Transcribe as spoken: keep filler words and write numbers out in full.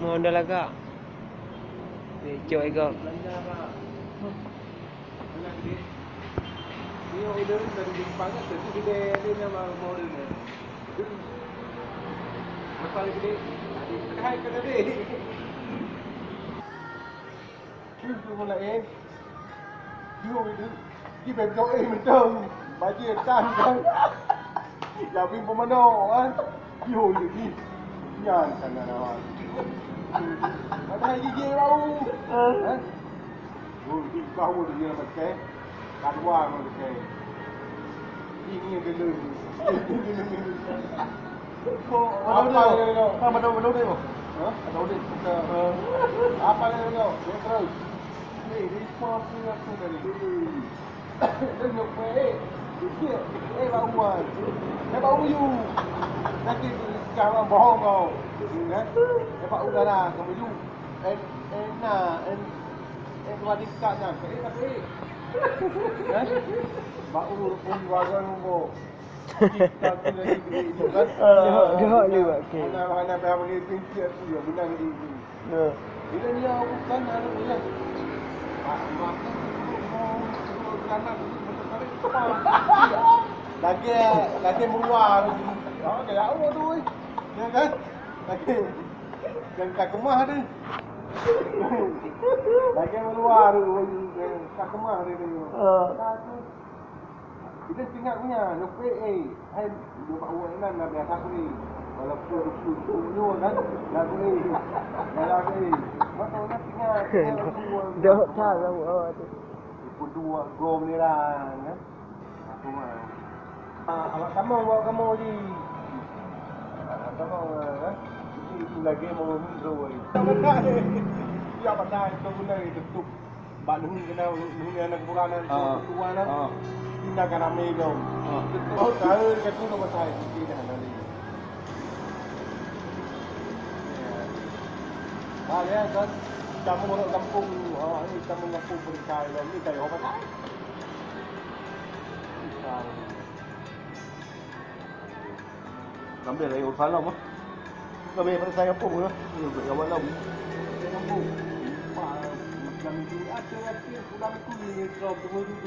Honda lagak. Cok ego. Yoi, di, di beb jok, eh, mantong. Bajée tan, kan. Jadi pemano, kan. Yoi, di. Nyan, kan, kan, kan. Padahai gigi bau. Eh? Yoi, di bau dia pakai. Kadua pakai. Ini dulu. Apa dia? Apa dia? Apa dia? Apa dia? Apa dia? Terus. Eh, di pop ni aku tadi. Eh, eh, eh, bau wan. Eh, bau you. Nanti kau bohong kau. Eh, eh, bau udara kamu you. Eh, eh, na, eh, eh, dua tingkat dah. Eh, tapi. Eh, bau pun warga nombor. Jihok, jihok liwat ke. Hana, hana dah boleh pinci aku ya, benar ni. Ya. Bila dia bukan anak dia. Mak, mak, anak, lagi, lagi meluar. Oh, dia jauh tu, eh. Ya kan? Lagi. Dan tak kemah tu. Lagi meluar tu, tak kemah dia tu. Ah. Kita tengok punya, nyoe, eh, hai, nyoe bak uang nan, dah biasa aku ni. Walaupun aku tu nyoe kan, dah aku ni. Dah aku ni. Mata orang tengok, tengok aku. Dah tak tahu awak tu. Ibu dua gom ni lah, kan. Aku mah. Ah, awak kamu, awak kamu ji. Ah, kamu, ah, kan. Itu lagi mau minta woi. Ya, betul. Itu guna itu tuh. Bak nuhun keunan, nuhun keunan kuburan nan, ah, tuan nan. Ah. Pindah ka ramé lom. Ah. Oh, tahu ka tu nama saya, kita dah ada ni. Ya. Bah, ya, kan. Kamu orang kampung, awak ni kamu kampung berikai lom ni, kayu apa tak? Berikai. Ngambil dari urusan lom, ah. Ngambil pada saya pun, ah. Ini buat awak lom. Saya kampung. Wah, macam itu. Ada, ada, pulang aku ni, kau tunggu dulu.